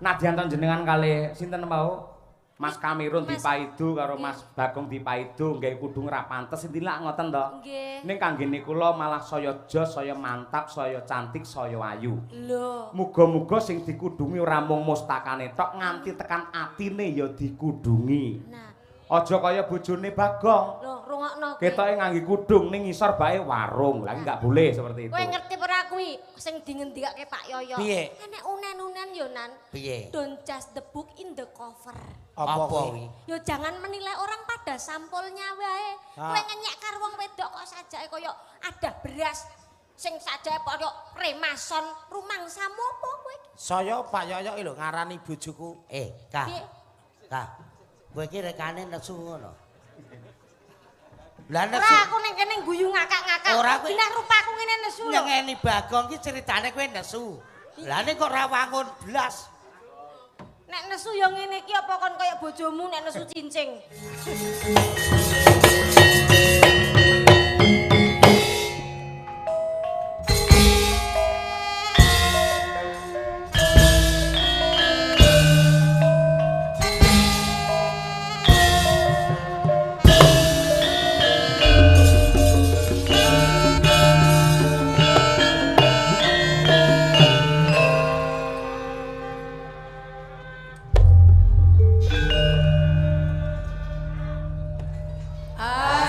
Nadyan to jenengan kalih sinten mau? Mas Kamirun dipaidu karo Mas Bagong dipaidu nggawe kudung ra pantes inti lak ngoten to. Nggih. Ning kanggene kula malah saya jos, saya mantap, saya cantik, saya ayu. Lho. Muga-muga sing dikudungi ora mung mustakane tok nganti tekan atine ya dikudungi. Nah. Aja kaya bojone Bagong. Lho, rungokno kuwi. Ketoke ngangge kudung ning ngisor bae warung. Lah enggak boleh seperti itu. Kowe ngerti ora kuwi sing dingendikake Pak Yoyo? Piye? Enek unen-unen yo Nan. Piye? Don't judge the book in the cover. Apa kuwi? Yo jangan menilai orang pada sampulnya wae. Kowe ngenyek karo wong wedok kok sajake kaya ada beras sing sajake kaya remason rumangsamu apa kowe iki? Saya Pak Yoyo iki lho ngarani bojoku. Kak. Piye? Kak. Kowe iki rekane nesu ngono. Lah nesu. Ora aku ning kene guyu ngakak-ngakak. Ora kowe. Nek rupaku ngene nesu lho. Nyengeni Bagong iki ceritane kowe nesu. Lah nek kok ora wangun blas. Nek nesu ya ngene iki apa kon kaya bojomu nek nesu cincing. Ah.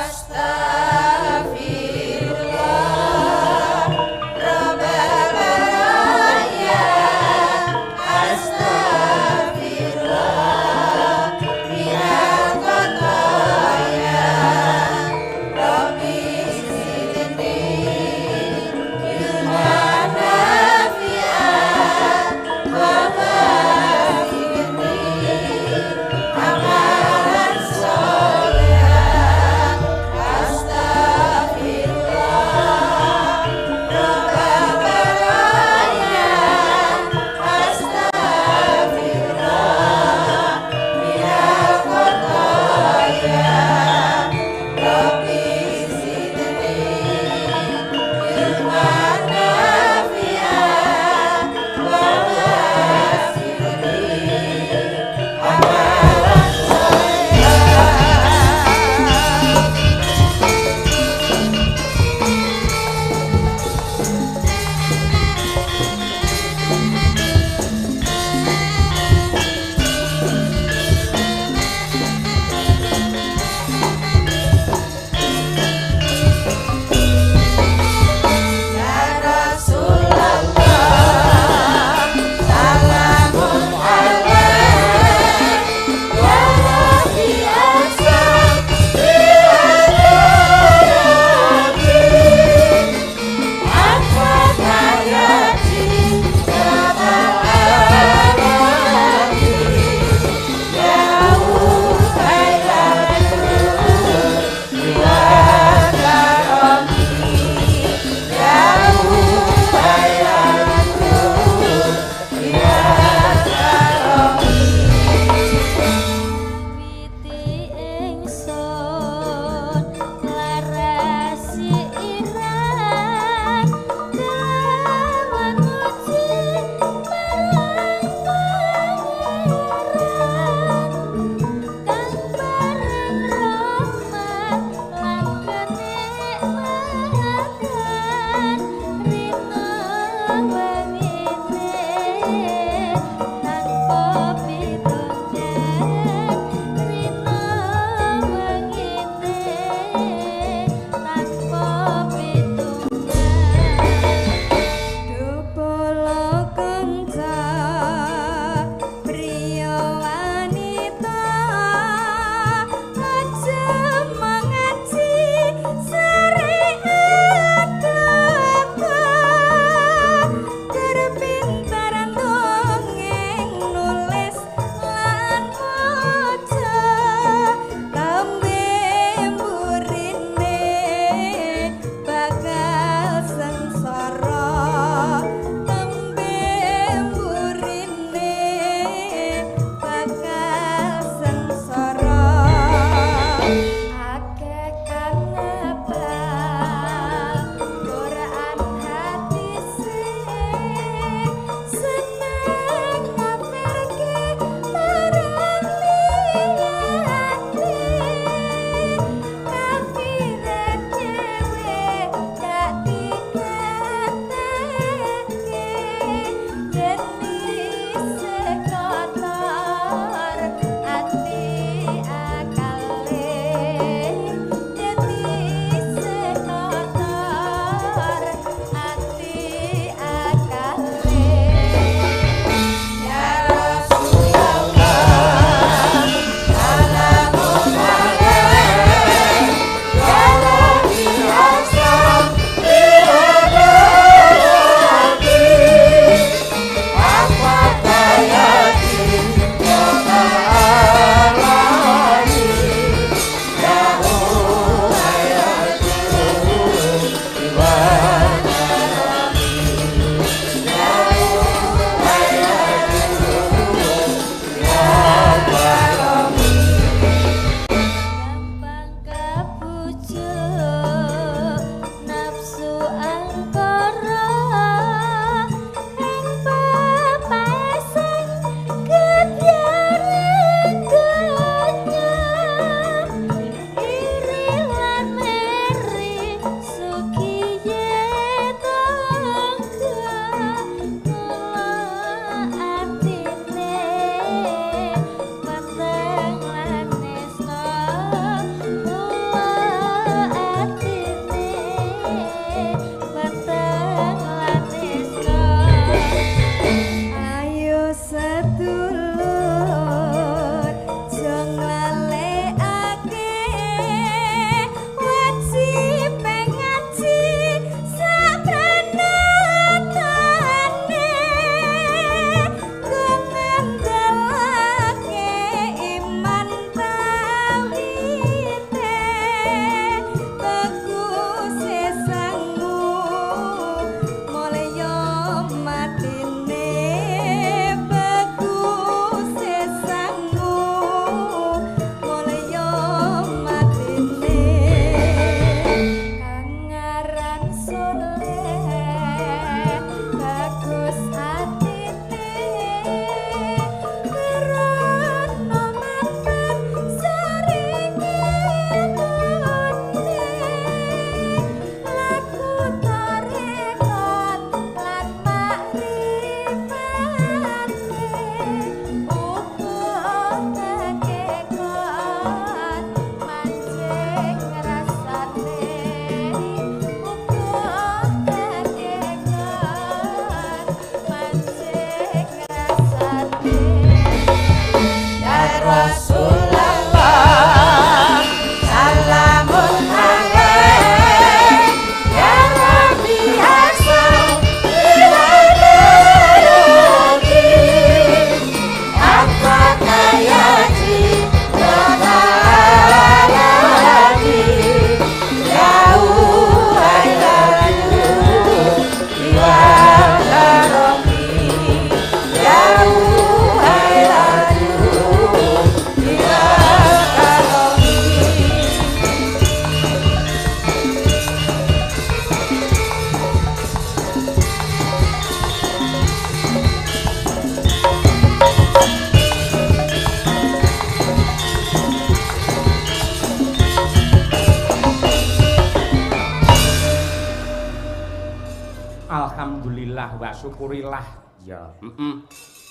Alhamdulillah wa syukurillah. Ya, heeh.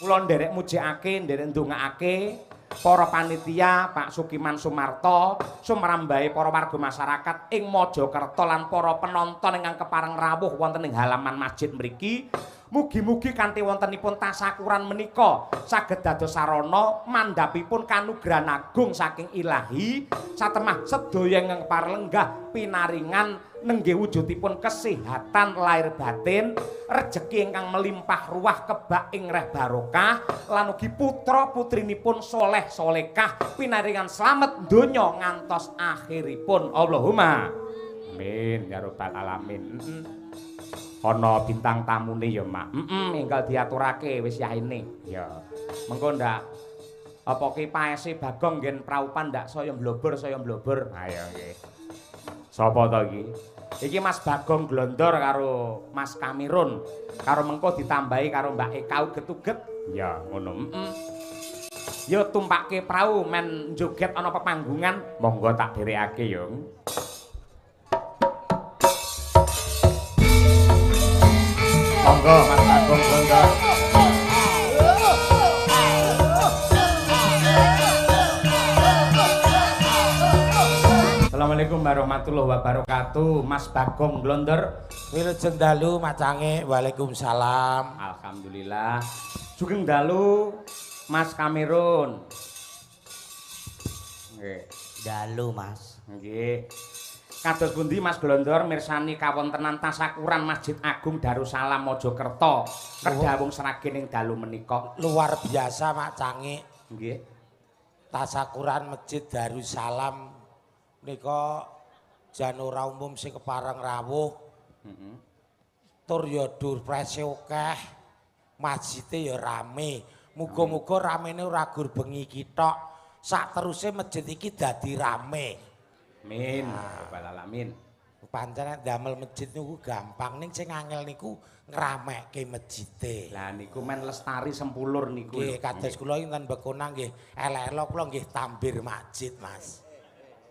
Kula nderek mujekake, nderek ndongaake para panitia Pak Sukiman Sumarto, sumrambahe para warga masyarakat ing Mojokerto lan para penonton ingkang kepareng rawuh wonten ing halaman masjid mriki. Mugi-mugi kanthi wontenipun tasakuran menika saged dados sarana mandhapipun kanugrahan agung saking Ilahi satemah sedaya ingkang parlenggah pinaringan nenggih wujudipun kesehatan lahir batin, rejeki ingkang melimpah ruah kebak ing reh barokah lan ugi putra putrinipun soleh solekah pinaringan slamet donya ngantos akhiripun. Allahumma amin ya rabbal alamin. Ana bintang tamune ya, Mak. Heeh, enggal diaturake wis yaine. Ya. Mengko ndak apa ki paese Bagong nggen praupan ndak saya mblobor, saya mblobor. Ayo nggih. Sapa to iki? Iki Mas Bagong Glondor karo Mas Kamirun. Karo mengko ditambahi karo Mbak Eka uget-uget. Ya, ngono. Heeh. Ya tumpake prau men joget ana pepanggungan. Monggo tak dherekake ya. Monggo Mas Bagong Glondor. Assalamualaikum warahmatullahi wabarakatuh. Mas Bagong Glondor. Wilujeng dalu macange. Waalaikumsalam. Alhamdulillah. Sugeng dalu Mas Kamirun. Nggih. Dalu Mas. Nggih. Kados pundi Mas Glondor mirsani kawontenan tasakuran Masjid Agung Darussalam Mojokerto Kedawung Sragen ing dalu menika? Luar biasa macange. Nggih. Tasakuran Masjid Darussalam nika jan ora umum sing kepareng rawuh. Heeh. Tur ya durprese akeh. Masjide ya rame. Muga-muga ramene ora gur bengi iki tok. Sakteruse masjid iki dadi rame. Amin. Rabbal alamin. Pancen damel masjid niku gampang, ning sing angel niku ngramekke masjide. Lah niku men lestari sempulur niku. Nggih, kados kula enten Bekonang nggih, elek-elok kula nggih tambir masjid, Mas.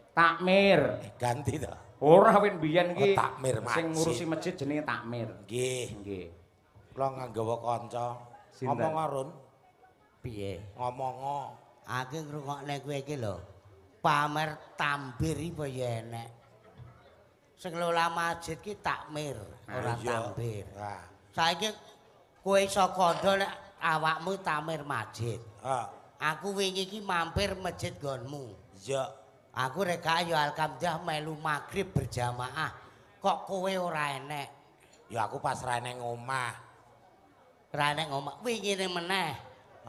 Takmir. Ganti to. Ora win biyen iki takmir masjid. Sing ngurusi masjid jenenge takmir. Nggih. Nggih. Kula nggawa kanca. Ngomong Run. Piye? Ngomong. Aku ngrungokne kowe iki lho. Pamer tambir iki apa ya enek. Sing ngelola masjid ki takmir, ora tambir. Nah. Saiki kowe iso kandha nek awakmu takmir masjid. Ha. Aku wingi iki mampir masjid nggonmu. Iya. Aku rek ya alhamdulillah melu magrib berjamaah. Kok kowe ora enek? Ya aku pas ra eneng omah. Ra eneng omah. Wingine meneh.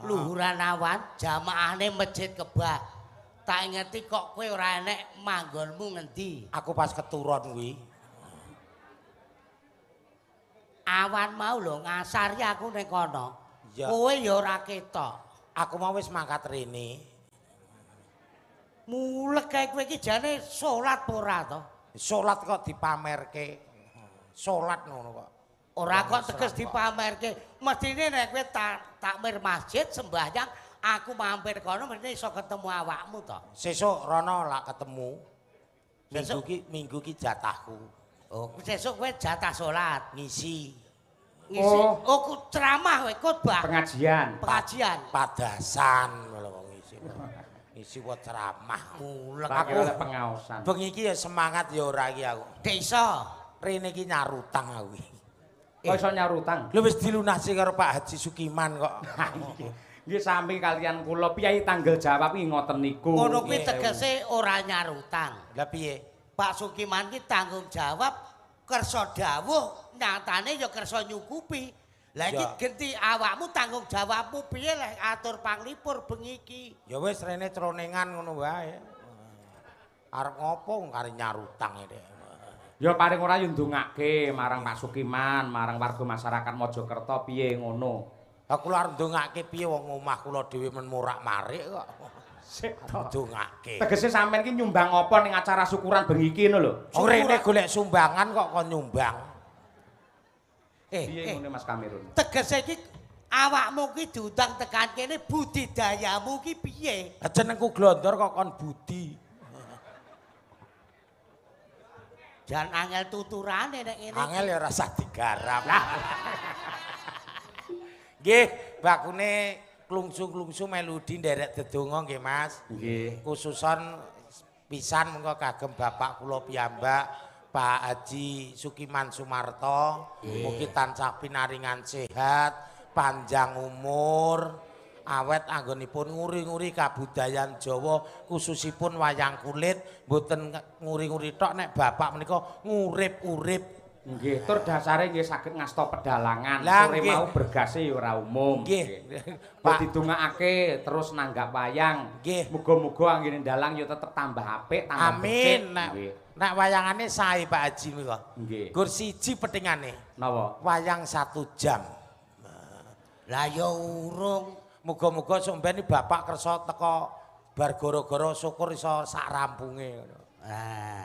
Luhuran awan jamaahne masjid kebak. Tak ingeti kok kowe ora enek manggonmu ngendi? Aku pas keturun kuwi. Awan mau lho ngasari aku ning kono. Kowe ya ora ketok. Aku mau wis mangkat rene. Mulek kae kowe iki jane salat apa ora to? Salat kok dipamerke. Salat ngono kok. Ora kok teges dipamerke. Mestine nek kowe takmir masjid sembahyang aku mampir kono mesti iso ketemu awakmu to. Sesuk rono lak ketemu. Minggu ki jatahku. Oh, sesuk kowe jatah salat, ngisi. Ngisi. Oh, ceramah kowe khotbah. Pengajian. Pengajian. Padasan lho wong ngisi. Ngisi wae ceramah. Mulek aku pengaosan. Bengi iki ya semangat ya ora iki aku. Dek iso. Rene iki nyarutang aku iki. Kok iso nyarutang? Lho wis dilunasi karo Pak Haji Sukiman kok. Nggih sami kalian kula piye tanggel jawab iki ngoten niku. Ngono kuwi tegese ora nyarutang. Lah piye? Pak Sukiman ki tanggung jawab kersa dawuh nyatane ya kersa nyukupi. Lah iki genti awakmu tanggung jawabmu piye lek atur panglipur bengi iki? Ya wis rene cronengan ngono wae. Arep ngopo karo nyarutang iki. Ya paring ora yo ndongake marang Pak Sukiman, marang warga masyarakat Mojokerto piye ngono. Aku arep ndongake piye wong omah kula dhewe men morak-marik kok. Sik to. Ndongake. Tegese sampean iki nyumbang apa ning acara syukuran bengi iki ngono lho. Rene golek sumbangan kok kon nyumbang. Piye ngene Mas Kamirun? Tegese iki awakmu ki diundang tekan kene budidayamu ki piye? Jenengku Glondor kok kon budi. Jan angel tuturane nek ngene. Angel ya ora usah digarap. Lah. Nggih, bakune klungsu-klungsu melodi nderek dedonga nggih Mas. Nggih. Khususon pisan mengko kagem bapak kula piyambak Pak Haji Sukiman Sumarto, mugi tansah pinaringan sehat, panjang umur, awet anggonipun nguri-nguri kabudayan Jawa khususipun wayang kulit, mboten nguri-nguri tok nek bapak menika ngurip-urip. Nggih, tur dasare nggih saged ngasta pedalangan. Sore mau bergase ya ora umum. Nggih. Pak didongakake terus nanggap wayang. Nggih. Muga-muga anggene dalang ya tetep tambah apik, tambah becik. Amin. Nek wayangane sae Pak Haji menika. Nggih. Gur siji petingane. Napa? Wayang 1 jam. Lah ya urung. Muga-muga sok mben bapak kersa teko bar gara-gara syukur iso sak rampunge ngono.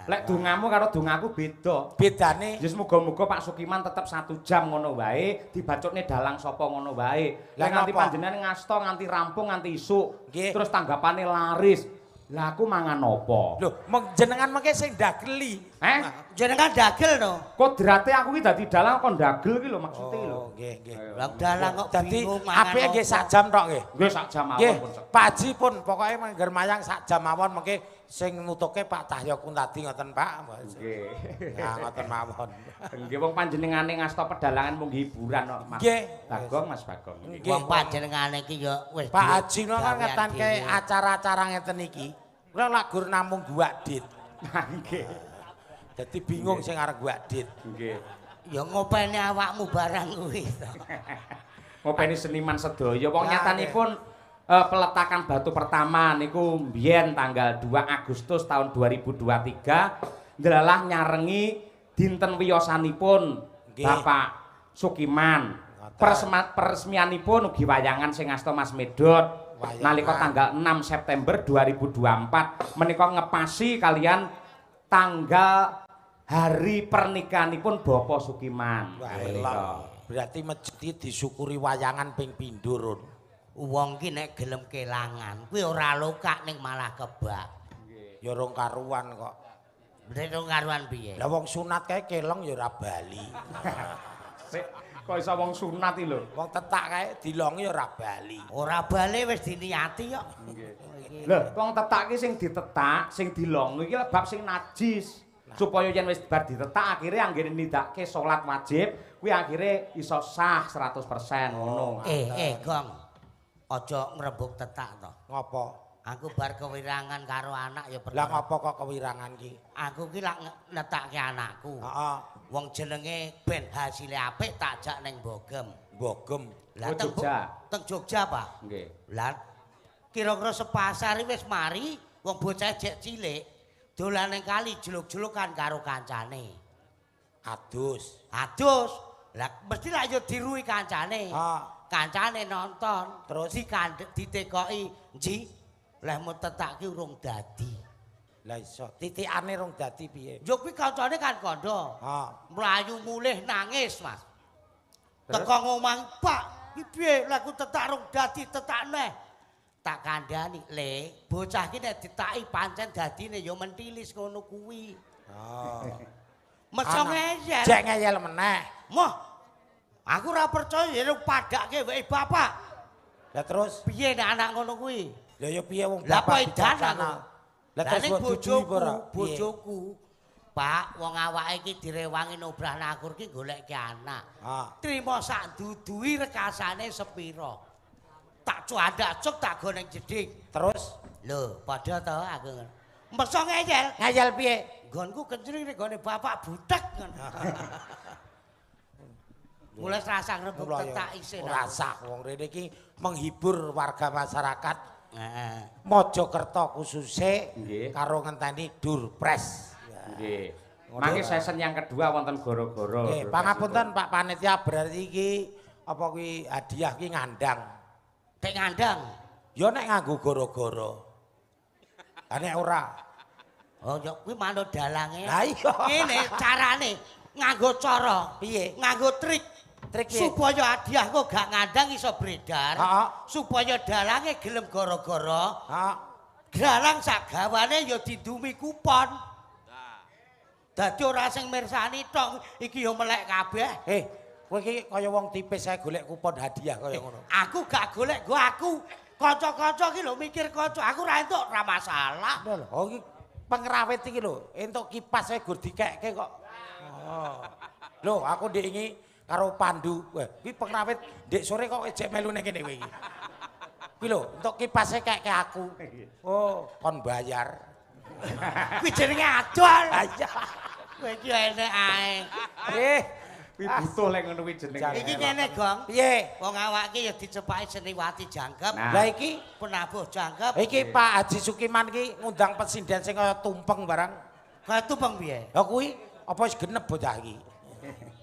Lek dongamu karo dongaku beda. Bedane ya muga-muga Pak Sukiman tetep 1 jam ngono wae, dibacutne dalang sapa ngono wae. Lah nganti panjenengan ngasta nganti rampung nganti isuk. Terus tanggapane laris. Lah aku mangan apa? Lho, jenengan mengke sing dageli. Eh? Jenengan dagel no? Kodrate aku ki dadi dalang kon dagel ki lho maksude lho. Oh, nggih, nggih. Lah dalang kok bingung mangan. Dadi apike nggih sak jam tok nggih. Nggih sak jam mawon pun. Pak Haji pun pokoke mangger mayang sak jam mawon mengke sing nutuke Pak Cahya Kuntadi ngoten Pak. Nggih. Nah ngoten mawon. Nggih wong panjenengane ngasta pedalangan mung hiburan kok Mas. Nggih. Bagong Mas Bagong. Wong panjenengane iki ya wis Pak Haji no kan ngetanke acara-acara ngeten iki. Kula lak gur namung guwak dit. Nggih. Dadi bingung sing arep guwak dit. Nggih. Ya ngopeni awakmu barang kuwi to. Ngopeni seniman sedaya. Wong nyatanipun peletakan batu pertama niku mbiyen tanggal 2 Agustus tahun 2023 ndelalah nyarengi dinten wiyosanipun Bapak Sukiman. Peresmianipun ugi wayangan sing asta Mas Medhot nalika tanggal 6 September 2024 menika ngepasi kalian tanggal hari pernikahanipun Bapak Sukiman. Wah, berarti masjid disyukuri wayangan ping pindho. Wong ki nek gelem kelangan kuwi ora lokak ning malah kebak. Ya rong karuan kok. Rong karuan piye? Lah wong sunat kae kelong ya ora bali. Sik, kok iso wong sunat iki lho. Wong tetak kae dilongi ya ora bali. Ora bali wis diniati kok. Nggih. Lho, wong tetak ki sing ditetak, sing dilongi iki bab sing najis. Supaya yen wis bar ditetak akhire anggene nindakake salat wajib, kuwi akhire iso sah 100% ngono. Gong. Aja ngrembug tetak to. Ngopo? Aku bar kewirangan karo anak ya perkara. Lah ngopo kok kewirangan ki? Aku ki lak netake anakku. Heeh. Wong jenenge ben hasile apik tak jak ning Bogem. Bogem. Lah teng Jogja. Teng Jogja, Pak. Nggih. Lah kira-kira sepasar wis mari wong bocah jek cilik dolan ning kali jeluk-jelukan karo kancane. Adus. Adus. Lah mesti lak ya diruwi kancane. Heeh. Kancane nonton terus ditekoki, "Nji, lehmu tetak ki urung dadi." Lah iso, titikane rung dadi piye? Yo kuwi kancane kan kandha. Heeh. Mlayu mulih nangis, Mas. Teko ngomah, "Pak, ki piye lehku tetak rung dadi, tetak neh." Tak kandhani, "Le, bocah ki nek ditaki pancen dadine ya mentilis ngono kuwi." Oh. Meso ngeyel. Jek ngeyel meneh. Moh. Aku ora percaya yen padake wae bapak. Lah terus piye nek anak ngono kuwi? Lah ya piye wong bapak edan aku. Lah terus bojoku, bojoku. Pak, wong awake iki direwangi nobrah nakur ki goleke anak. Trimo sak duduhi rekasane sepira. Tak cuandak cuk tak go ning jeding. Terus lho, padha to aku ngono. Meso ngeyel. Ngeyel piye? Nggonku kencring ning gone bapak butek ngono. Mulai rasa ngrembug tetak isin. Ora sah wong rene iki menghibur warga masyarakat. Heeh. Mojokerto khususe karo ngenteni Durpres. Nggih. Mangke season yang kedua wonten goro-goro. Nggih, pangapunten Pak Panitia berarti iki apa kuwi hadiah ki ngandang. Nek ngandang. Ya nek nganggo goro-goro. Lah nek ora. Oh ya kuwi manut dalange. Lah iya. Ngene carane nganggo cara. Piye? Nganggo trik. Trik supaya hadiah kok gak ngandang iso beredar. Heeh. Supaya dalange gelem gara-gara. Heeh. Dalang sak gawane ya didumi kupon. Dadi ora sing mirsani tok, iki ya melek kabeh. Kowe iki kaya wong tipis ae golek kupon hadiah kaya ngono. Aku gak golek, go aku. Kanca-kanca iki lho mikir kanca, aku ora entuk ora masalah. Lho, oh iki pengrawit iki lho, entuk kipas ae gur dikekke kok. Oh. Lho, aku ndek iki karo Pandu. Wah, iki pengrawit ndek sore kok ejek melu ning kene kowe iki. Kuwi lho, entuk kipase kekke aku. Oh, kon bayar. Kuwi jenenge adol. Ha iya. Kowe iki enek ae. Kuwi butuh lek ngono kuwi jenenge. Iki ngene, Gong. Piye? Wong awake ya dicepaki seniwati jangkep. Lah iki penabuh jangkep. Iki Pak Haji Sukiman iki ngundang pesinden sing kaya tumpeng barang. Kaya tumpeng piye? Lah kuwi apa wis genep bocah iki?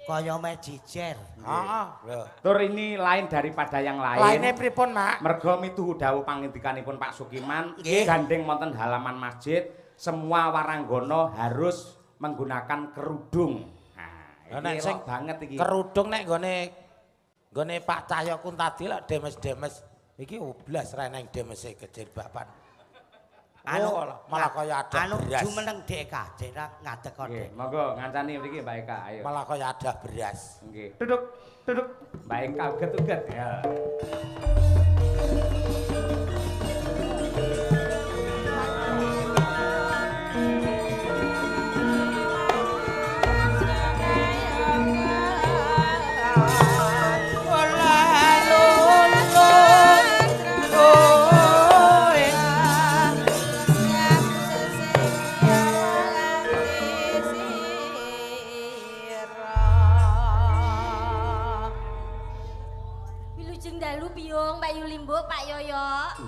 Kaya mejijer. Heeh. Lho. Tur ini lain daripada yang lain. Laine pripun, Mak? Merga mituhu dawuh pangendikanipun Pak Sukiman, gandeng wonten halaman masjid, semua waranggono harus menggunakan kerudung. Nah, nek sing banget iki. Kerudung nek nggone Pak Cahyo Kuntadi lak demes-demes. Iki oblas ra nang demese kejilbaban. Anu malah kaya ada anu beras. Jumeneng Dek Eka, Dek ngadeg kok. Nggih, monggo ngancani mriki Mbak Eka, ayo. Malah kaya ada beras. Nggih. Duduk, duduk. Mbak Eka uget-uget ya.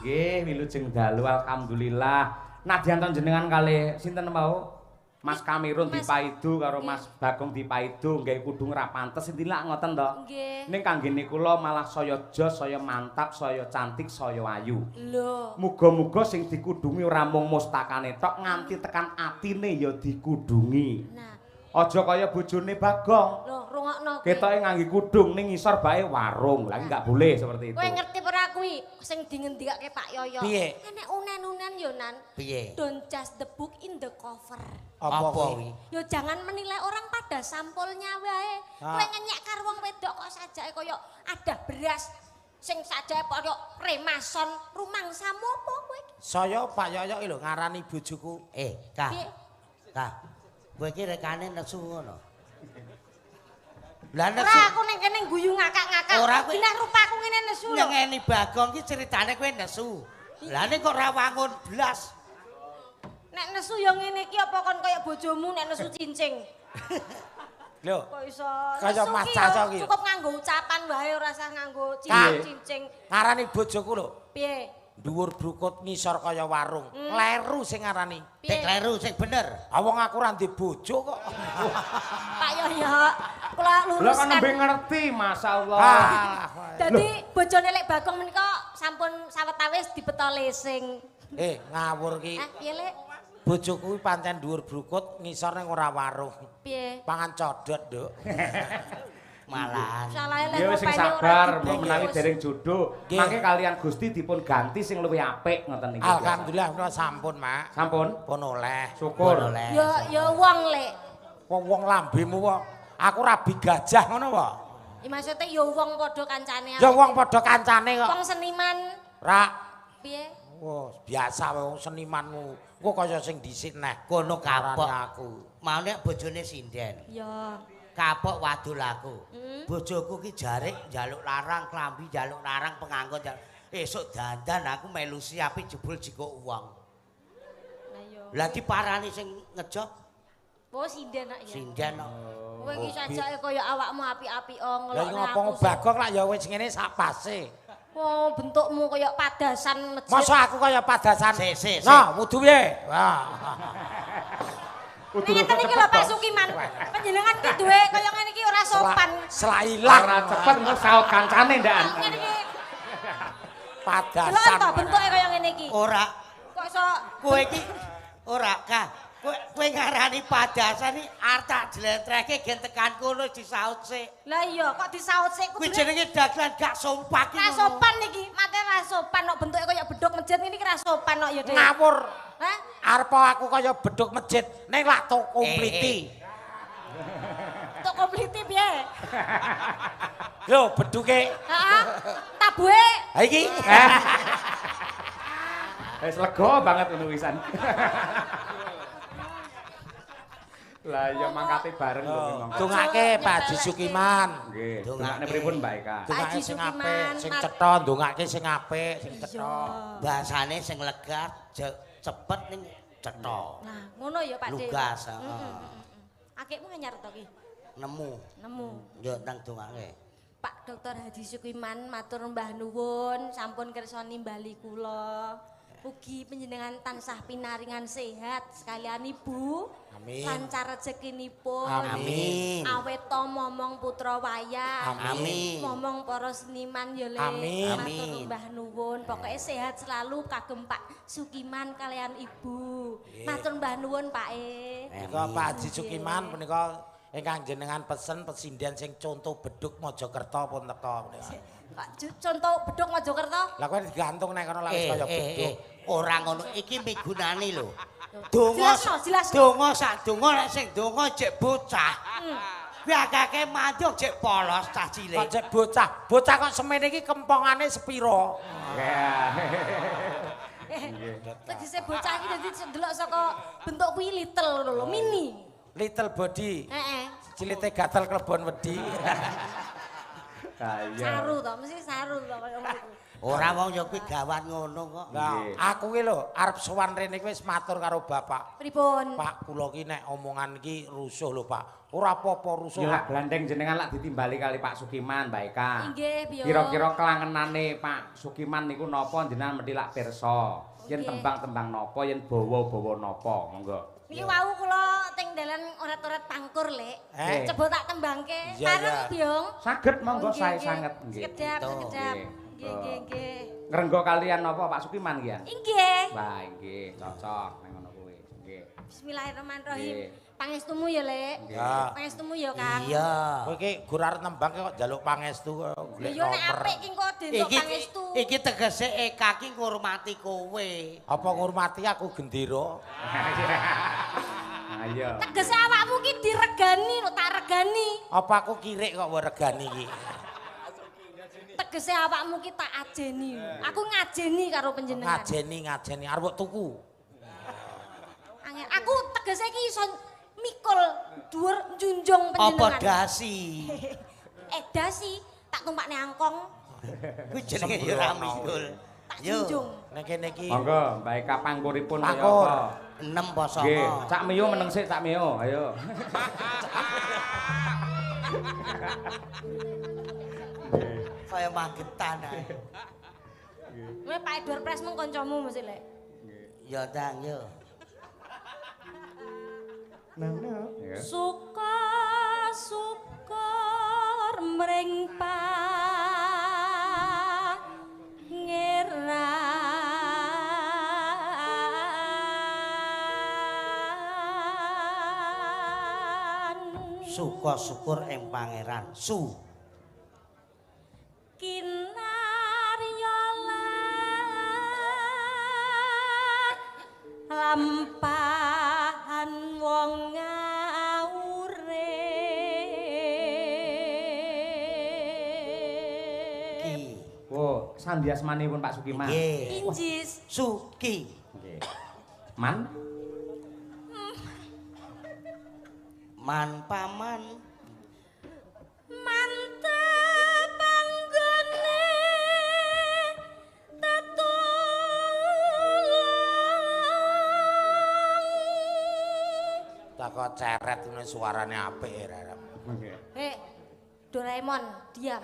Nggih, wilujeng dalu alhamdulillah. Nadyan jenengan kalih sinten mau? Mas Kamirun dipaidu karo Mas Bagong dipaidu nggawe kudung ra pantes intilak ngoten to. Nggih. Ning kanggene kula malah saya jos, saya mantap, saya cantik, saya ayu. Lho. Muga-muga sing dikudungi ora mung mustakane tok nganti tekan atine ya dikudungi. Nah. Aja kaya bojone Bagong. Lho, rungokno kuwi. Ketoke ngangge kudung ning ngisor bae warung. Lah iki enggak boleh seperti itu. Kowe ngerti ora kuwi sing dingendikake Pak Yoyo? Piye? Enek unen-unen yo Nan. Piye? Don't judge the book in the cover. Apa kuwi? Yo jangan menilai orang pada sampulnya wae. Kowe ngenyek karo wong wedok kok sajake kaya ada beras sing sajake kaya remason rumangsamu apa kowe iki? Saya Pak Yoyo iki lho ngarani bojoku. Kak. Kak. Kowe iki rekane nesu ngono. Lah nesu. Ora aku ning kene guyu ngakak-ngakak. Ora kowe. Nek rupaku ngene nesu lho. Nyengeni Bagong iki ceritane kowe nesu. Lah nek kok ora wangun blas. Nek nesu ya ngene iki apa kon kaya bojomu nek nesu cincing. Lho. Kok iso kaya Mas Caca iki. Cukup nganggo ucapan wae ora usah nganggo cincing. Ngarani bojoku lho. Piye? Dhuwur brukut ngisor kaya warung. Kleru sing ngarani. Nek kleru sing bener. Ah wong aku ora ndek bojo kok. Pak Yoyo, kula luruskan. Lha kan nembe ngerti masyaallah. Dadi bojone Lek Bagong menika sampun sawetawis dibeto lesing. Ngawur ki. Piye Lek? Bojoku kuwi pancen dhuwur brukut ngisor ning ora warung. Piye? Pangan codot, Nduk. Malahan. Ya wis sing sabar, menawi dereng jodoh. Mangke kalian Gusti dipun ganti sing luwih apik ngoten niku. Alhamdulillah menawa sampun, Mak. Sampun? Pun oleh. Syukur. Ya ya wong Lek. Wong lambemu kok. Aku rabi gajah ngono wae. Ya maksude ya wong padha kancane. Ya wong padha kancane kok. Wong seniman. Ra. Piye? Wah, biasa wong senimanmu. Engko kaya sing dhisik neh. Kono kapok aku. Mau nek bojone sinden. Ya. Kapok wadul aku. Bojoku ki jarik njaluk larang, klambi njaluk larang, pengangkut njaluk. Esuk dandan aku melu siapi jebul jikuk uang. Lah iya. Lah diparani sing ngejob. Oh sinden kok ya. Sinden kok. Kowe iki sajake kaya awakmu apik-apik ngelokne aku. Lah ngopo Bagong lak ya wis ngene sak pase. Oh, bentukmu kaya padasan masjid. Masa aku kaya padasan? Sik, sik, sik. Nah, wudu piye? Wah. Nek ngeten iki lho Pak Sukiman, panjenengan ki duwe kaya ngene iki ora sopan. Selak ilang ora cepet engko saut kancane ndak. Ngene iki. Padasan. Delok to bentuke kaya ngene iki. Ora. Kok iso kowe iki ora ka. Kowe ngarani padasan iki arep tak jlentrehke gen tekan kono disaut sik. Lah iya, kok disaut sik kuwi jenenge dagelan gak sompak iki. Ra sopan iki, mate ra sopan kok bentuke kaya bedhog masjid ngene iki ra sopan kok ya, Dik. Ngawur. Hah? Arep aku kaya bedhog masjid ning lak tok kompliti. Tok Tok kompliti piye? Lho, beduke. Heeh. Tabuhe. Ha iki. Wis lega banget ngono wisan. Lah iya mangkate bareng lho monggo. Dongake Pak Haji Sukiman. Nggih. Dongakne pripun Mbak Eka? Dongake sing apik, sing cetha, ndongake sing apik, sing cetha. Bahasane sing lega, cepet ning cetha. Nah, ngono ya Pak De. Lugas, heeh. Akikmu anyar to ki? Nemu. Nemu. Yo nang dongake. Pak Dr. Haji Sukiman matur mbah nuwun sampun kersa nimbali kula. Mugi panjenengan tansah pinaringan sehat sekalian Ibu. Amin. Lancar rezekinipun. Amin. Awet to momong putra wayang. Amin. Momong para seniman ya Le. Amin. Matur mbah nuwun. Pokoke sehat selalu kagem Pak Sukiman kalian Ibu. Matur mbah nuwun Pak E. Menika Pak Haji Sukiman punika ingkang jenengan pesen pesinden sing contoh beduk Mojokerto pun teka punika. Pak contoh beduk Mojokerto? Lah kowe digantung nek kono lak wis kaya beduk. Ora ngono iki migunani lho. Donga donga sak donga nek sing donga jek bocah. Kuwi akeh manduk jek polos cah cilik. Kok jek bocah? Bocah kok semene iki kempongane sepiro? Nggih. Tegese bocah iki dadi delok saka bentuk kuwi little ngono lho, mini. Little body. Heeh. Cilite gatel klebon wedi. Ha iya. Saru to, mesti saru to kaya ngono kuwi. Ora wong ya kuwi gawan ngono kok. Lah aku ki lho arep sowan rene iki wis matur karo bapak. Pripun? Pak kula ki nek omongan iki rusuh lho Pak. Ora apa-apa rusuh. Ya lak glandeng jenengan lak ditimbali kali Pak Sukiman, Mbak Eka. Nggih, piye? Kira-kira kelangenane Pak Sukiman niku napa jenengan mesti lak pirsa. Yen tembang-tembang napa, yen bawa-bawa napa, monggo. Niki wau kula teng dalan oret-oret pangkur, Lek. Coba tak tembangke. Pareng, Byong. Saged monggo sae sanget nggih. Sekedap, sekedap. Nggih, nggih, nggih. Ngrenggo kalian napa Pak Sukiman ki ya? Nggih. Wah, nggih, cocok nang ngono kuwi. Nggih. Bismillahirrahmanirrahim. Pangestumu ya, Lek. Pangestumu ya, Kang. Iya. Kowe iki gur arep nembang kok njaluk pangestu kok golek nomor. Ya nek apik ki engko dientuk pangestu. Iki tegese Eka ki ngurmati kowe. Apa ngurmati aku gendera? Ayo. Tegese awakmu ki diregani lho, tak regani. Apa aku kirik kok mbok regani iki? Tegese awakmu ki tak ajeni. Aku ngajeni karo panjenengan. Ngajeni, ngajeni arep mbok tuku. Angel. Aku tegese iki iso mikul dhuwur njunjung panjenengan. Apa dasi? Dasi tak tumpakne angkong. Kuwi jenenge ya ora mikul. Tak junjung. Nek kene iki. Monggo Mbak Eka pangkuripun kaya apa? 6 apa 9? Nggih, Cak Mio meneng sik Cak Mio, ayo. Kaya magetan ae. Kowe Pak Edward Pres mung kancamu mesti Lek. Nggih. Ya ndang yo. Suka syukur mring Pangeran. Suka syukur ing Pangeran. Su kinarya lampahan wong ngawure. Ki. Oh, sandi asmanipun Pak Sukiman. Nggih. Injis. Suki. Nggih. Man Man paman. Mantep panggone tetulung. Tak kok ceret ngene suarane apik ya. Nggih. Hei, Doraemon, diam.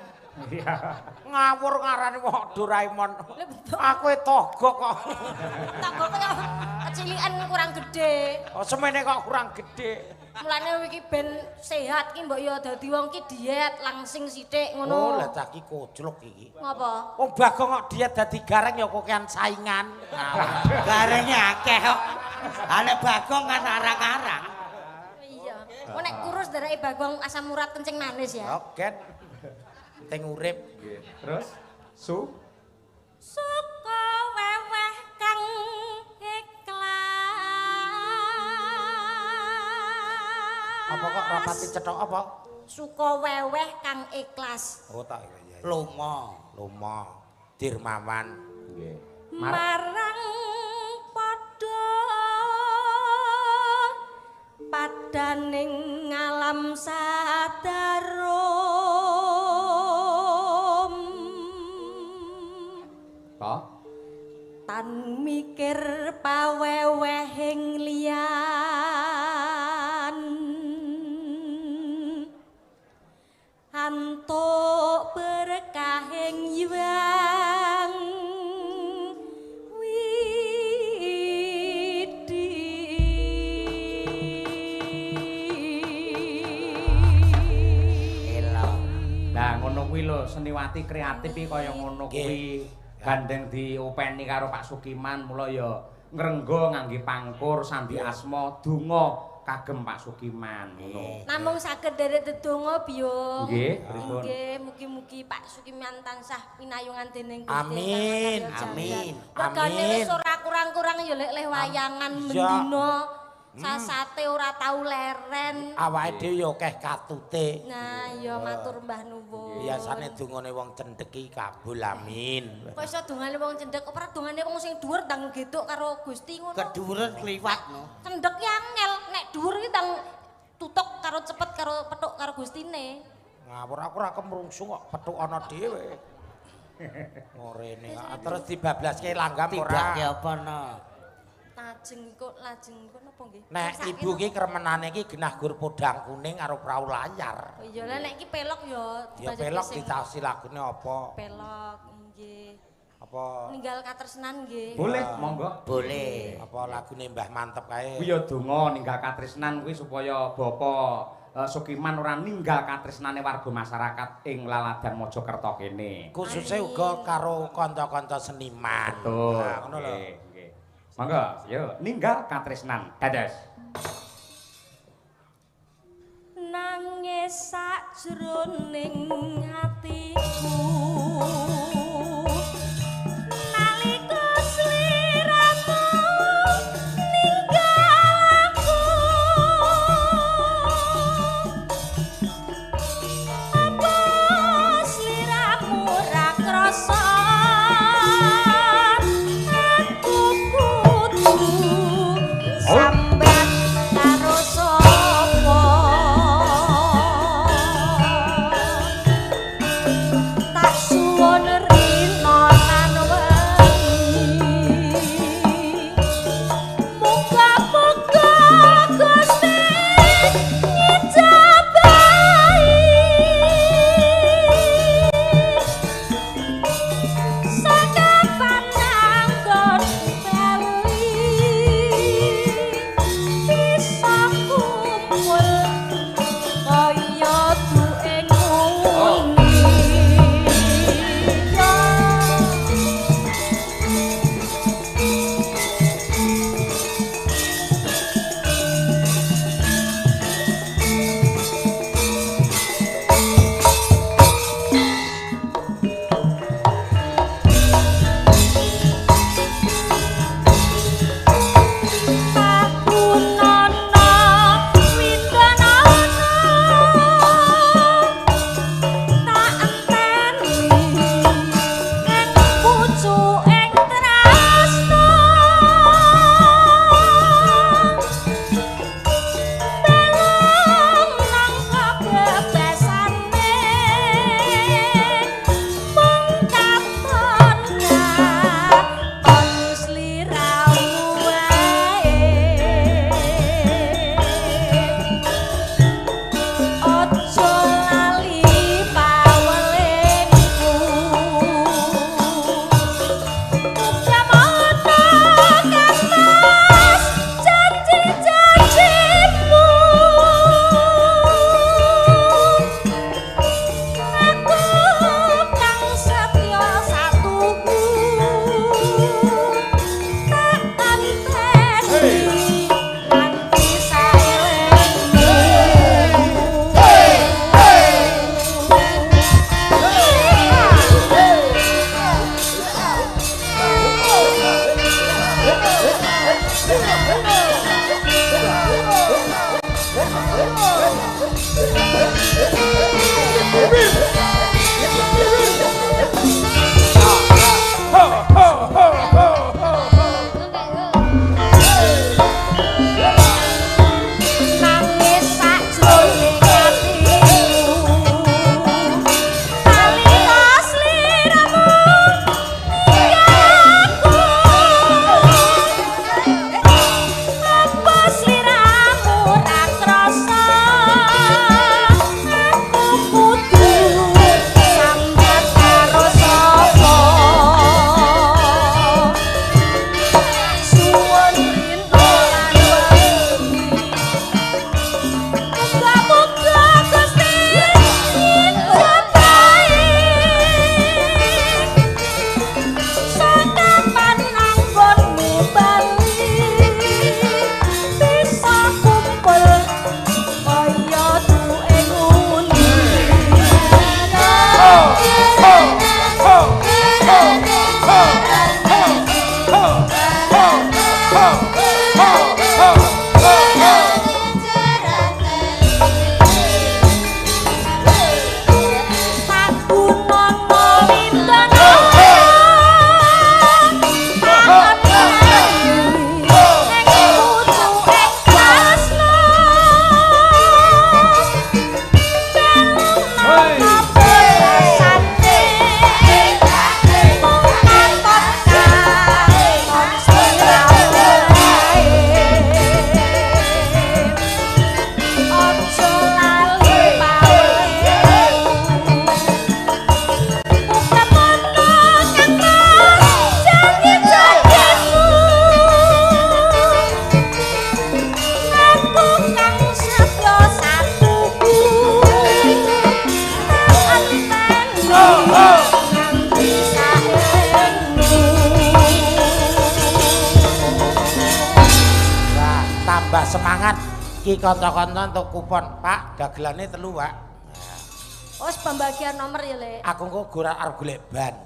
Iya. Ngawur ngarani wong Doraemon. Aku e togok kok. Togok kaya kecilian kurang gede. Oh, semene kok kurang gede. Mulane iki ben sehat ki mbok ya dadi wong ki diet langsing sithik ngono. Oh, lah cah ki koclok iki. Ngopo? Wong Bagong kok diet dadi gareng ya kokean saingan. Garenge akeh kok. Ha nek Bagong kan arang-arang. Iya. Kok nek kurus darake Bagong asam urat kencing manis ya. Oke. Penting urip. Nggih. Terus su suka weweh kang ikhlas. Apa kok rapati cethok apa? Suka weweh kang ikhlas. Oh tak iya. Lomo. Lomo. Dirmawan. Nggih. Marang padha padaning ngalam sadarum. Toh? Tan mikir pawewehing liyan. Antuk berkahing Hyang Widi. Elok. Lah ngono kuwi lho, seniwati kreatif iki kaya ngono kuwi. Gandeng diopeni karo Pak Sukiman, mula ya ngrenggo ngangge pangkur sandi asma donga kagem Pak Sukiman ngono. Namung saged nderek dedonga Biyung. Nggih, pripun? Nggih, mugi-mugi Pak Sukiman tansah pinayungan dening Gusti. Amin. Amin. Regane wis ora kurang-kurang ya lek leh wayangan mendina. Sasate ora tau leren. Awake dhewe ya akeh katute. Nah, ya matur mbah nuwun. Biasane dungane wong cendhek iki kabul amin. Kok iso dungane wong cendhek, ora dungane wong sing dhuwur ndang geduk karo Gusti ngono. Kedhuwuren kliwat no. Cendhek ki angel, nek dhuwur ki ndang tutuk karo cepet karo petuk karo Gustine. Ngawur aku ora kemrungsung kok petuk ana dhewe. Ngorene terus dibablaske langgam ora. Tibake apa no? Lajeng kok lajeng kok napa nggih? Nek ibu ki kremenane ki genah gur podang kuning karo prau layar. Oh iya lah nek iki pelok ya. Ya pelok ditaosi lagune apa? Pelok nggih. Apa? Ninggal katresnan nggih. Boleh, monggo. Boleh. Apa lagune Mbah Mantep kae? Kuwi ya donga ninggal katresnan kuwi supaya Bapak Sukiman ora ninggal katresnane warga masyarakat ing Laladan Mojokerto kene. Khususe uga karo kanca-kanca seniman. Betul. Nah, ngono lho. Monggo, yo ninggal katresnan. Dados. Nangis sakjroning atiku nalika sliramu ninggal aku. Apa sliramu ra krasa? Sambat karo sapa? Tak suwun rina lan wengi. Muga-muga Gusti ngijabahi. Sakapan anggon bali bisa kumpul kaya duwe nguni. Tahunono widanono tak enteni ing pucuking tresna. Belung nangka bebasane mung katon katon sliramu wae. Aja lali pawelingku. Muga-muga katas janji-janjimu. Aku kang setya satuhu tak anteni nganti saelengmu. Ho ho ho ho ho. Nangis sakjroning atiku nalika sliramu ninggalku apa sliramu ra krasa aku kudu sambat karo sapa suwun rino lan wengi. Muga-muga Gusti ngijabahi. Sakapan anggonmu bali bisa kumpul kaya duwe nguni. Ho ho ho ho ho ho ho ho ho ho ho ho. Pagunono lindana ing pucuke tresna rasane mung katon katon sliramu ae. Aja lali pawemu. Upamono kang janji-janjimu. Aku kang setya satuku. Tak enteni nganti saenmu. Wah, tambah semangat ki kanca-kanca entuk kupon. Pak, dagelane 3, Pak. Wes pembagian nomor ya, Lek. Aku engko ora arep golek ban.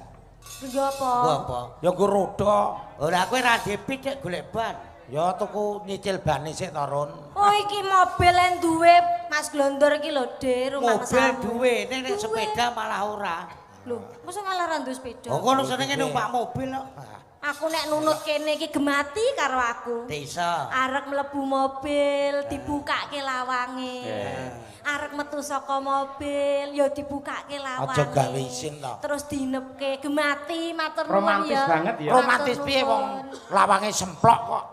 Nggo apa? Nggo apa? Ya nggo roda. Ora kowe ra depit nek golek ban. Ya tuku nyicil bane sik to, Run. Oh iki mobil yang duwe Mas Glondor iki lho, De, rumah Mobil duwe, ning nek sepeda malah ora. Lho, mosok malah ra duwe sepeda. Oh kono senenge numpak mobil kok. Aku nek nunut kene iki gemati karo aku. Desa. Arek mlebu mobil, dibukake lawange. Arek metu saka mobil, ya dibukake lawange. Aja gawe isin to. Terus dinepke, gemati matur nuwun Romantis ya. banget ya. Romantis piye wong lawange semplok kok.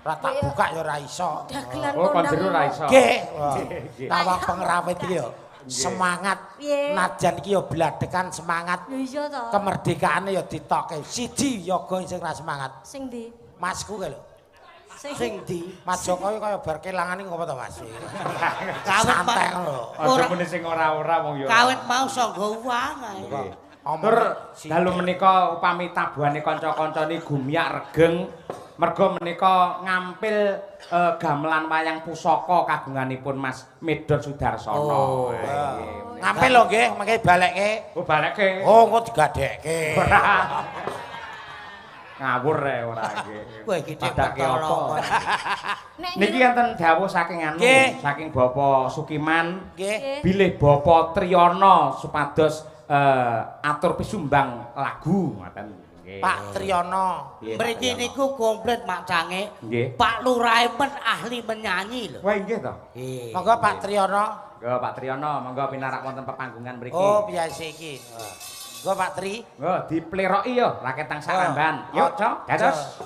Ora tak buka ya ora iso. Dagelan Oh, kon kondang. jero ora iso. Nggih. Nggih. Lawang pengrawit iki ya semangat. Piye? Najan iki ya bladekan semangat. Lho iya to. Kemerdekaane ya ditokke. Siji yoga sing ra semangat. Sing ndi? Masku kae lho. Sing ndi? Mas Jokowi kaya bar kelangan iki ngopo to Mas? Kawit Santai lho. Aja muni sing ora-ora wong ya. Kawit mau sangga uang ae. Nggih. Tur dalu menika upami tabuhane kanca-kancane gumyak regeng merga menika ngampil gamelan wayang pusaka kagunganipun Mas Medhot Sudarsono. Oh. Nggih. Ngampil lho nggih, mangke balekke. Oh balekke. Oh, engko digadekke. Ngawur ae ora nggih. Kowe iki dik Padake apa? Nek Niki enten dawuh saking anu, Nggih. saking Bapak Sukiman, Nggih. bilih Bapak Triyono supados atur pisumbang lagu ngoten. Nggih. Pak Triyono. Nggih, Pak Mriki Triyono. niku komplit macange. Nggih. Pak Lurah men ahli menyanyi lho. Wah nggih to. Nggih. Monggo Pak Triyono. Monggo Pak Triyono, monggo pinarak wonten pepanggungan mriki. Oh, biasa iki. Monggo Pak Tri. Monggo dipleroki yo raketang saramban. Oh. Yuk, Cok, dados.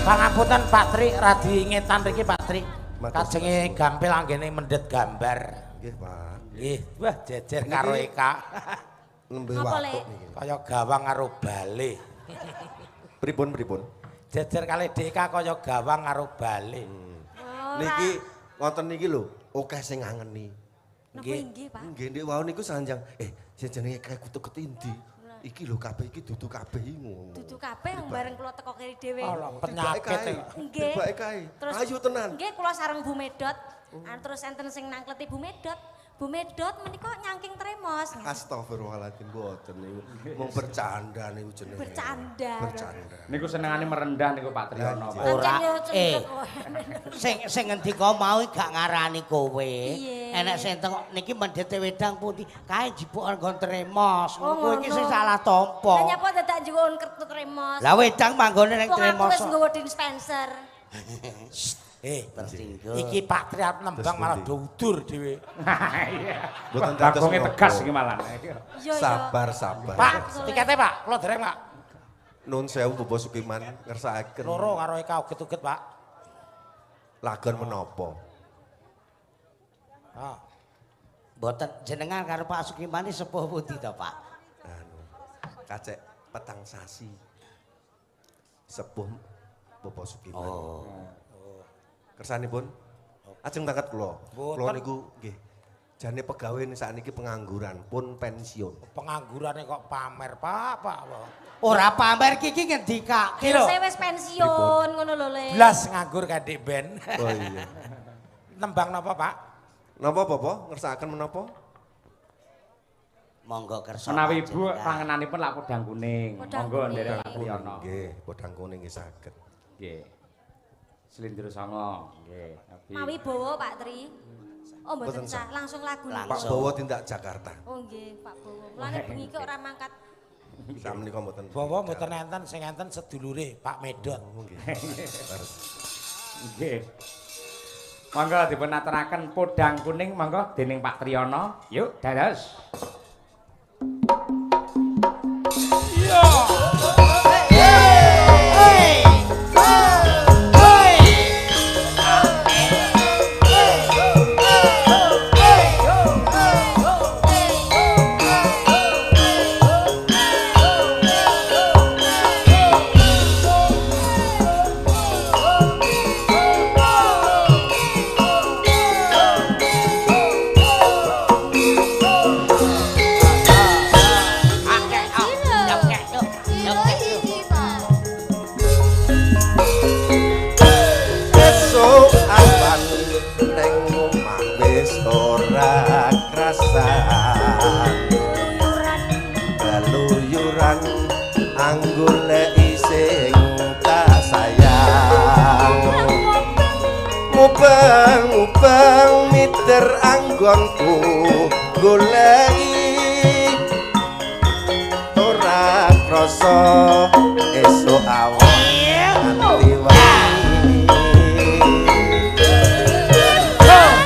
Pangapunten Pak Tri, radi ngetan riki Pak Tri. Kajenge gampil anggene mendhet gambar. Nggih, Pak. Nggih, wah jejer karo Eka. Nembe watuk niki. Kaya gawang karo bale. Pripun-pripun? Jejer kali DK kaya gawang karo bale. Niki ngoten niki lho, akeh sing ngangeni. Nggih, nggih, Pak. Nggih, ndek wau niku sanjang, sing jenenge kae kutu endi? Iki lho kabeh iki dudu kabeh iki ngono. Dudu kabeh wong bareng kula teko keri dhewe. Penyakit. Nggih. Tibake kae. Ayo tenan. Nggih, kula sareng Bu Medot. Terus enten sing nangkleti Bu Medot. Bu Medot menika nyangking tremos. Astagfirullahaladzim, mboten niku. Mung bercanda niku jenenge. Bercanda. Bercanda. Niku senengane merendah niku Pak Triyono. Ora. Sing sing ngendika mau gak ngarani kowe. Enek sing tengok niki mendhete wedang putih, kae jipuk nggon tremos. Kowe iki sing salah tampa. Lah nyapa dadak njupuk kertu tremos. Lah wedang manggone ning tremos. Wong aku wis nggawa Din Spencer. Tersinggung. Iki Pak Tri arep nembang malah do udur dhewe. Iya. Mboten dados tegas iki malah. Sabar, sabar. Pak, tikete Pak, kula dereng Pak. Nun sewu Bapak Sukiman ngersakaken. Loro karo Eka uget-uget Pak. Lagon menapa? Ah. Mboten jenengan karo Pak Sukiman iki sepuh pundi to, Pak? Anu, kacek petang sasi. Sepuh Bapak Sukiman. Oh. Kersanipun ajeng tangkat kula. Kula niku nggih jane pegawe sakniki pengangguran pun pensiun. Penganggurane kok pamer, Pak, Pak. Ora pamer iki ngendikake lho. Saya wis pensiun ngono lho, Le. Blas nganggur kandhek ben. Oh iya. Nembang napa, Pak? Napa Bapak ngersakaken menapa? Monggo kersa. Menawi Ibu pangenanipun lak podang kuning. Monggo nderek Pak Triyono. Nggih, podang kuning nggih saged. Nggih. Slendro Songo, nggih. Mawi Bowo Pak Tri. Oh mboten sah, langsung lagu niku. Pak Bowo tindak Jakarta. Oh nggih, Pak Bowo. Mulane bengi kok ora mangkat. Sakmenika mboten. Bowo mboten enten sing enten sedulure Pak Medot. Oh nggih. Nggih. Monggo dipun aturaken podang kuning monggo dening Pak Triyono. Yuk, dados. Iya. Mubeng-mubeng miter anggonku goleki ora krasa esuk awan nganti wengi. Ora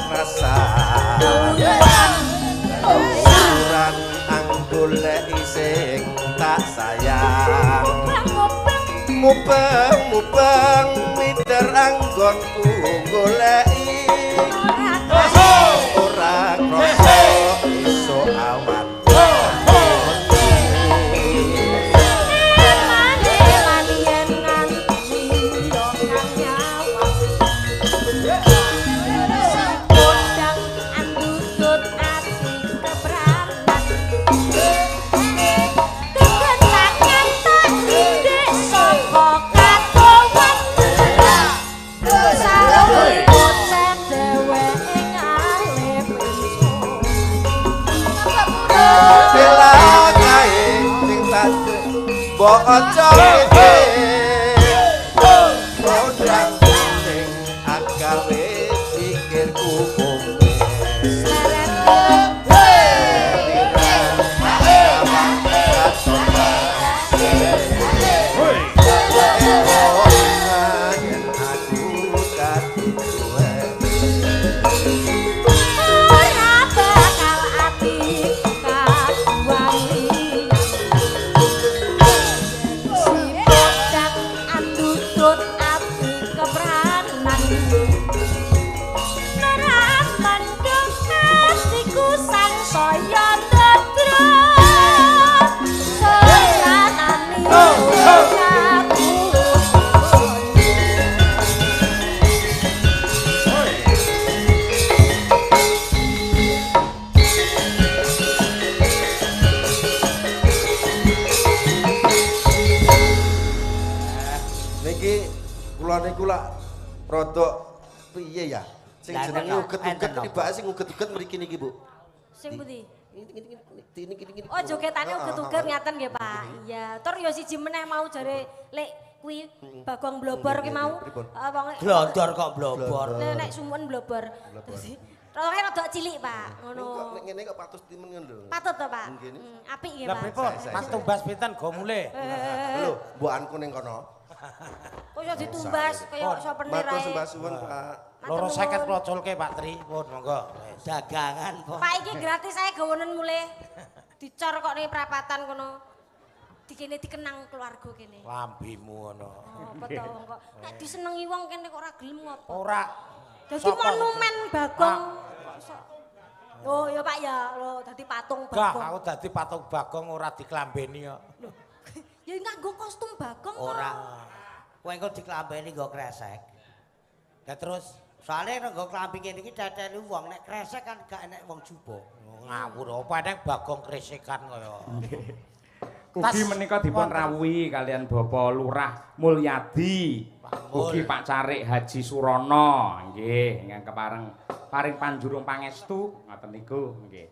krasan. Keluyuran anggoleki sing tak sayang. Mubeng-mubeng miter anggonku goleki. Ora krasa iso awan. Mbok aja kondang sing agawe pikirku kombe. Ora bakal ati kaduwang liyan. Si podang andutut ati kepranan. Ora mendung atiku sangsaya ndedruk. Seranani aku. Niki kula niku lak rada piye ya? Sing Lah, jenenge enten uget-uget kok. tibake sing uget-uget mriki niki, Bu. Sing pundi? Ini ini ini. Oh jogetane uget-uget ngaten nggih Pak. Iya, tur ya siji meneh mau jare lek kuwi Bagong blobor ki mau. Pripun? Heeh wong Glondor kok blobor. nek nek sumuwen blobor. Dadi roke rada cilik Pak, ngono. Kok nek ngene kok patus timen ngono lho. Patut to Pak? Nggih. Apik nggih Lah Pak. pripun? Mas tumbas pinten go mulih. Lho, mbokanku ning kono. Kok iso ditumbas kaya souvenir Matur ae. sembah suwun, Pak. Loro 50 kula culke Pak Tri. Pun monggo. Wis. Dagangan po. Pak iki gratis ae gawonen mulih. Dicor kok ning prapatan kono. Dikene dikenang keluarga kene. Lambimu ngono. Apa to wong kok nek disenengi wong kene kok ora gelem ngopo. Ora. Dadi Sapa? monumen Bagong. Oh ya Pak ya, lho dadi patung Gah, Bagong. aku dadi patung Bagong ora diklambeni kok. Ya nganggo kostum Bagong kok. Ora. Kowe engko diklambeni nggo kresek. Lah terus Soale nek nggo klambi ngene iki teteli wong, nek kresek kan gak enek wong jubo. ngawur apa eneng Bagong kresekan kaya. Ugi menika dipun rawuhi kalian Bapak Lurah Mulyadi, ugi Pak Carik Haji Surono, nggih, ingkang kepareng paring panjurung pangestu ngoten niku, nggih.